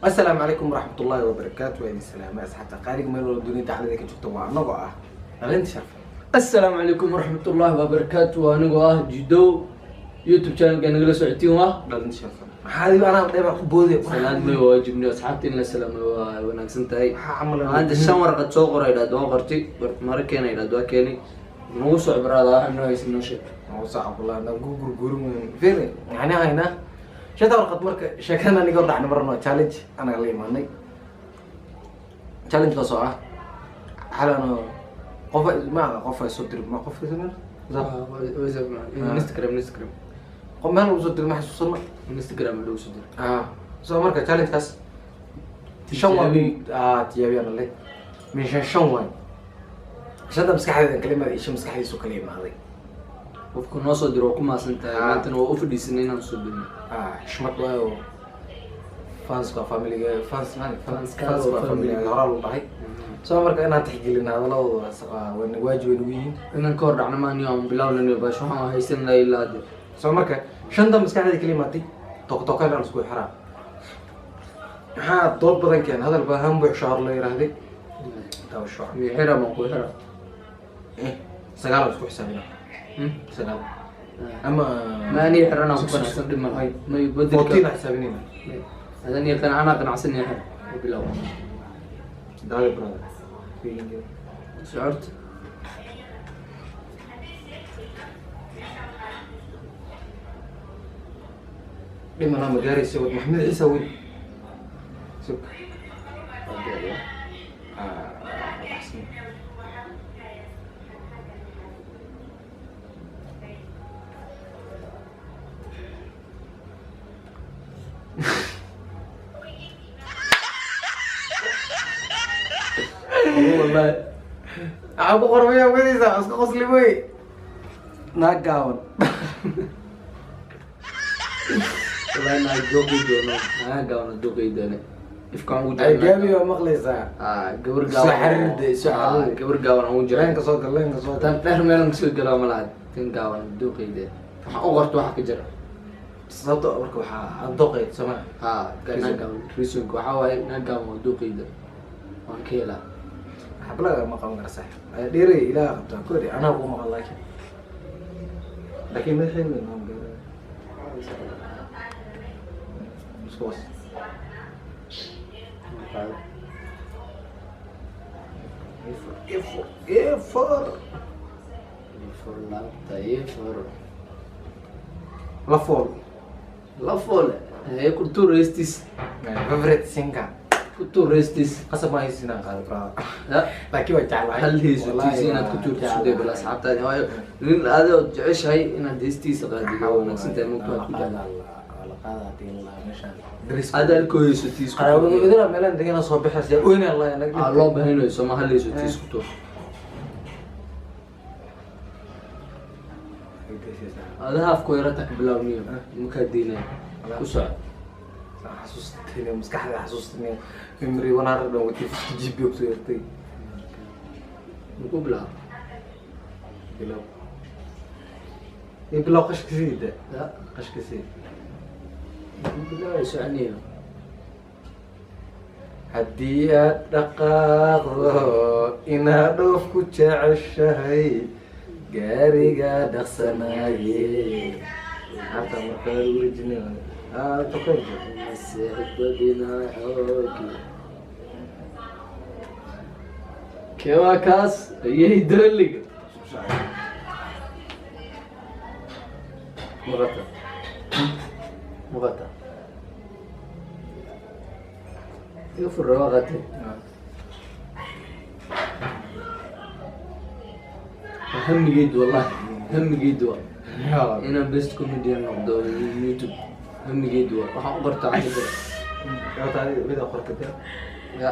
Asalaamu calaykum waraxmatullaahi wabarakaatu. Waa idin salaamay asxaabta qaaliga meel walba dunida dacdada ka joogta. Waa anagoo ah dhalinta sharfa. Asalaamu calaykum waraxmatullaahi wabarakaatu. Anigoo ah Jidow, YouTube channelka nagala socotiin waa dhalinta sharfa. Maxaa adiga anaa dheebaa ku boodaya? Salaad may waajibni asxaabta in la salaamay, waa wanaagsan tahay. Maxaa camal? Maanta shan warqad soo qoray idhahd waa qortay, mara keena idhahd waa keenay. Nagu soc baraada, waxa noo haysa noo sheeg. Sacabullah haddaan ku gurgurin weyn. Fiiri, maxaan haynaa shanta warqad. Marka sheekadan aniga hor dhacna marno challenge anaga la imaanay, challenge-kaas oo ah xalano qof ma qof ay soo diri, ma qof ay soo diri. Instagram, Instagram. Qof meel lagu soo diri ma xasuusano. Instagram lagu soo diray. Ah, so marka challenge-kaas shan waa tijaabiyaan le min shan shan waay. Shanta maskaxdeeda kala imaaday iyo shan maskaxdiisu kala imaaday. Qofku noo soo diro waa ku maasan tahay. Maantana waa u fadhiisanay inaan soo dirno. Xishmad waayo, fans waa familiga, fans Fans-ka fans waa waa familiga. Familiga. Horaa lagu dhahay. So marka inaan tixgelin hadaladooda waajib way nagu yihiin. Inaan ka hor dhacno maani aan bilawnayno baash waxaan haysan lahaa ilaa hadda. So marka shanta maskaxdeeda kala imaatay tookatookaan aan isku xiraa. Maxaa dood badan keen hadal baa han buux shaar la yiraahday taasho. Mixira ma ku xira? Sagaal aan isku xisaabina. Sagaal ama ma ani xiran aan ku qanacsan, dhib malaha may 14 bedelka aan xisaabinayna. Adan iyo qanacana qanacsan yahay xir bilow. Daale brother feeling. Socort. Dhimanaa ma gaaraysa Maxamed Ciise weyn sug. Baxsan. Wallahi. Waxaa ku qormaya wadaysa iska qosli wey, naag gaaban. Wallahi naa dooqay doono, naa gaabana dooqay doone ifkaan ugu ay jecel. Gaabi waa maqlaysaa. Gabar Soo gaaban. xariirde, soo xariirde. Gabar gaaban ugu jecel. Leenka soo gal, leenka soo gal. Tan dheer meelan kasoo galaa ma laha, tan gaaban dooqayde waxaan u qorto waxa ka jira. Sababta marka waxaa dooqayd soo maa? Ha, naa gaaban reasonka waxaa waaye naa gaaban waa dooqayda, waan ka helaa. Xablaga ma qaban kara saaxib. Dheeray ilaaha qabtaa kori anaa ku maqan, laakiin madaxeeda weyn waan gaaray isku was. A4, A4, A4. Fur laabta iyo fur. La fool. La foole hee ku tuur heestis. My favorite singer. Ku tuur heestis. Qasab ma haysin inaan qaado brother. Ya. Laakiin waa jeclahay. Hal heeso Wallahi tiisa inaad ku waa tuurto jeclahay. suday bal asxaabtaadi waayo nin adoo jeceshahay inaad heestiisa qaadido waa wanaagsan tahay, mugta waad ku jeclahay. Ada halkoo heeso tiis ku tuur. Qaraabada meelaan degana soo bixaysa oyna Allah naga. Loo baahanayo sooma, hal heeso tiis ku tuur. Ada haafku yarata ka bilaab niyo makaa deynaya ku soco. Xasuustina maskaxda, xasuustina memory 150 GB ku soo yartay. Muku bilaab. Bilow bilow, qashka siida. Ya. Qashka siid. Muku bilaab soconiyo. Haddii aad dhaqaaqdo inaad dhoof ku jeceshahay gaariga dhaqsanaaye hata marka wareejinay. Maseexbadina xoogi keewaa kaas ayay dooliga muuqata muuqata iga furra waa qatay. Hamigeyd wallahi, hamigeyd waa inaan best comedian noqdo YouTube. Hamigeyd waa waxaan u qortaa waxaa jira. Ya,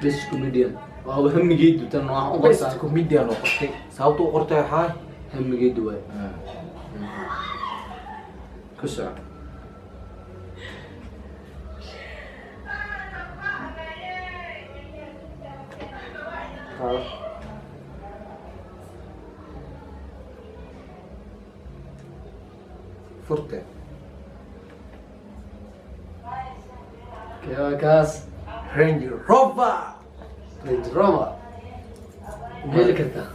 best comedian waa hamigeydu, tan waxaan u best qortaa. Comedian oo qortay, sababta u qortay waxaa Hamigeydu waay ku soco. Furte. Kee kaas? Range Rover. Range Rover ma heli kartaa?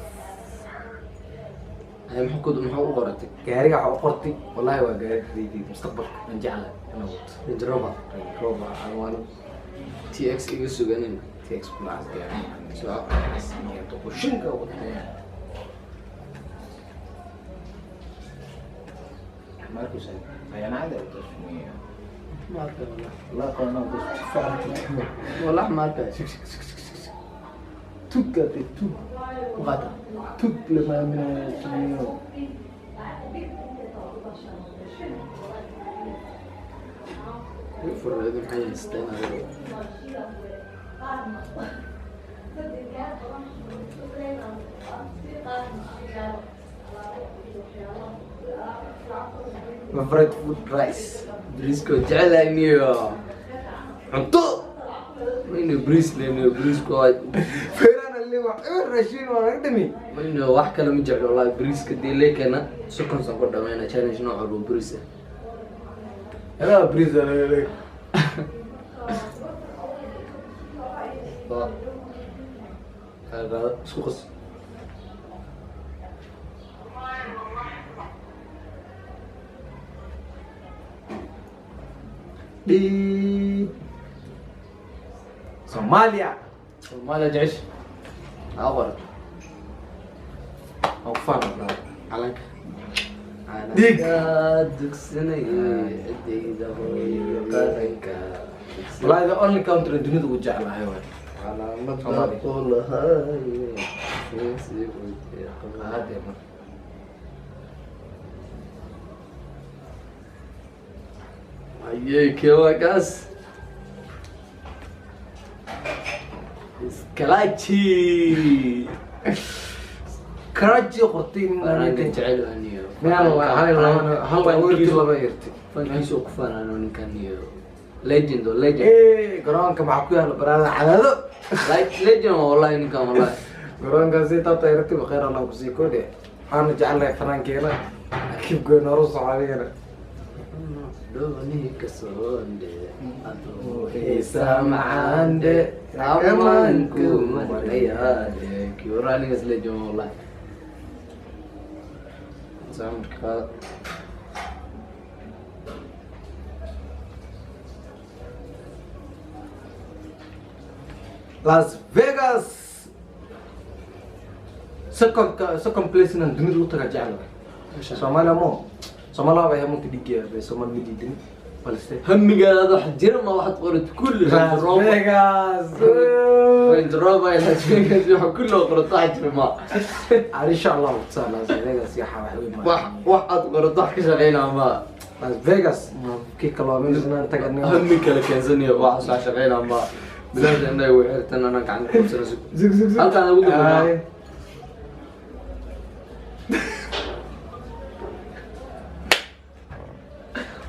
Ay, maxaa ku, maxaa u qoratay? Gaariga waxaa u qortay, wallahi waa gaari riyadeyda mustaqbalka aan jeclahay inaan wato. Range Rover. Range Rover aan waano. TX iga suganin. TX Plus gaari. Soco. Qoshinka wataya. Marcus ayaan caadi u tasmiya. Ma arkay wallah. La qana bas si fiican. Wallah ma arkay. Tuga de tug. Qata. Tug lama aaminayo. Furreedu maxay haysteen adiga? Favorite food, rice. Bariiska waa jecelahay niyo. Cunto. Mayna bariis leyniyo, bariisku waa Feerana le wax rashiin waa naga dhami. Mayna wax kale ma jeclo wallahi. Bariiska dii leekena sokonsan ku dhameyna challenge nooc walba bariis ah. Anaa bariis aa laga leeyahay. Waa. Qaado, isku qas. Dhiib. Soomaaliya. Soomaaliya jecesha. Aa qoran. Aan ku faano walaal. Calanka. Dhiig. Calanka dugsanayay cidayda hooyo qaranka. Wallahi the only country dunida ugu jeclahay waay. Calaamada Soomaaliya. qolahaye. Hadee marka. Ayey, kee waa kaas? Iskalaji. Karaji qortay. Fanaanka jecel waa niyo. Meel waa hal laba hal warti laba irti. Fankiisa oo ku faanaano ninkan niyo. Legend oo legend. Eh, garoonka maxaa ku yaala baraada cadaado? Like legend oo wallahi ninkan wallahi. Garoonkaasi taabta irti khayr Allah ku sii koodhe. Waxaanu jecelnahay fanaankeena. Keep going, horu soco adigana. Dhooni kasoonde adoo Heesa macaande, amaanku markayaade kiura anigas legend waa wallahi. Saa marka qaada. Las Vegas. Second place inaan dunida u taga jeclahay. Soomaaliya mo. Soomaaliya waa munti dhigiya bay Soomaali ma diidin. Balse hamigaada wax jira ma waxaad qorat kulli Las Vegas. Range Rover, Las Vegas, waxa kulli oo qorato wax jira ma. Insha Allah taa Las Vegas ya wax weyn ma. Wax aad qorato wax ka shaqeynaa ma. Las Vegas kii kaloo inaan tagnay. Hami kale keensanayo wax soo shaqeynaa ma. Bilaasha indhaha way xirtan anaa gacanta ku qabsanayso. Zig zig zig. Halkaan ugu dambeeya. Ay.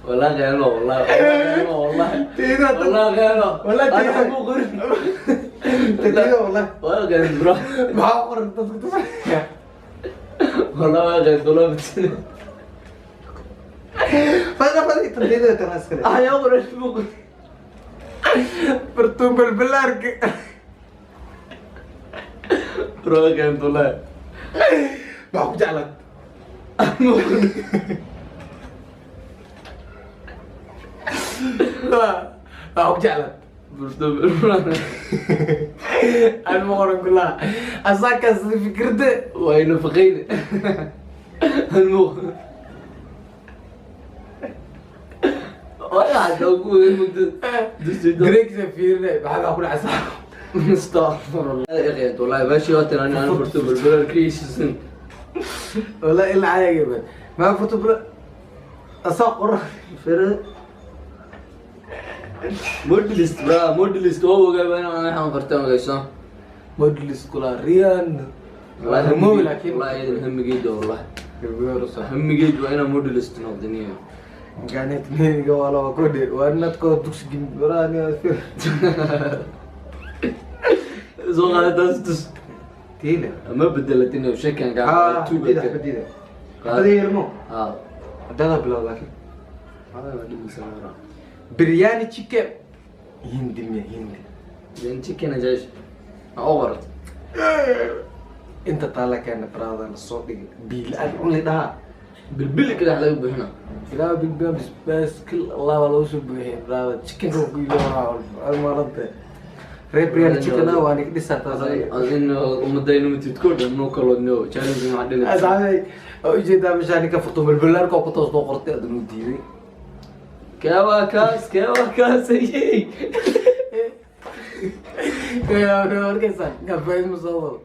والله غيره والله غيره والله. تيدا. والله غيره. والله انا تيدا. مو قرن. Tatiida wallahi. والله غير bro. Maxaa qoran dadku tus? والله غير دولاب. Fada fada tatiida tanaas kale. انا قرن مو قرن. Bartuun balbalaarka. Bro غير دولاب. Maxaa ku jeclaad? Maxaa ku jeclaad? برتو. Aan ma qoran kulaha. Asaakaas fikirda. وين فقيد المخ ولا حتى اقول Greegsa fiirine maxaa ku dhacaysaa? استغفر الله يا اخي والله ماشي وقت انا برتو بالبلد كريسن. Wallahi ilaa cayaga ba. Maxaa furto bula? Asaa qoran. فرق موديلست برا موديلست هو جاي انا waxaan qortay ogeyso. Modelis kula Riyan. والله Mo laakiin. والله idan hamigeyda والله hamigeyda waa inaan modelist noqdaniyo. Ganet niga wala waa ku dhe. Waa inaad ko dugsi gim baraani. Soo qaadatas tus. Tiile. Ma bedelatin shekan Ah, gaa. xabadida xabadida. Xabadida yarmo. Ha. Hadda bilow laakiin. Hada waa dhimisa mara. Biryani chicken. Hindi miya, hindi? Then chicken jecesha ma u qorat? Inta taala keena, brother, la soo dhigay, biil-aan cunli dhahaa. Bilbili ka dhex laga buuxina. Ilaa bilbila bisbaas kil Allah baa lagu soo buuxiyay, brother. Chickenka ku ilaa marante reer biryani chicken ah, waa niga dhisaa taas adiga. Adin umadayna matid ko dhan no kalo no challenge maxaa dhili. Asxaabay, waa ujeedaa meeshaa ninka furto balbalaarka oo ku toos noo qortay, adun u diiday. Keewaa kaas, keewaa kaas ayey. Arkaysaa ninka faa'iid ma soo wado.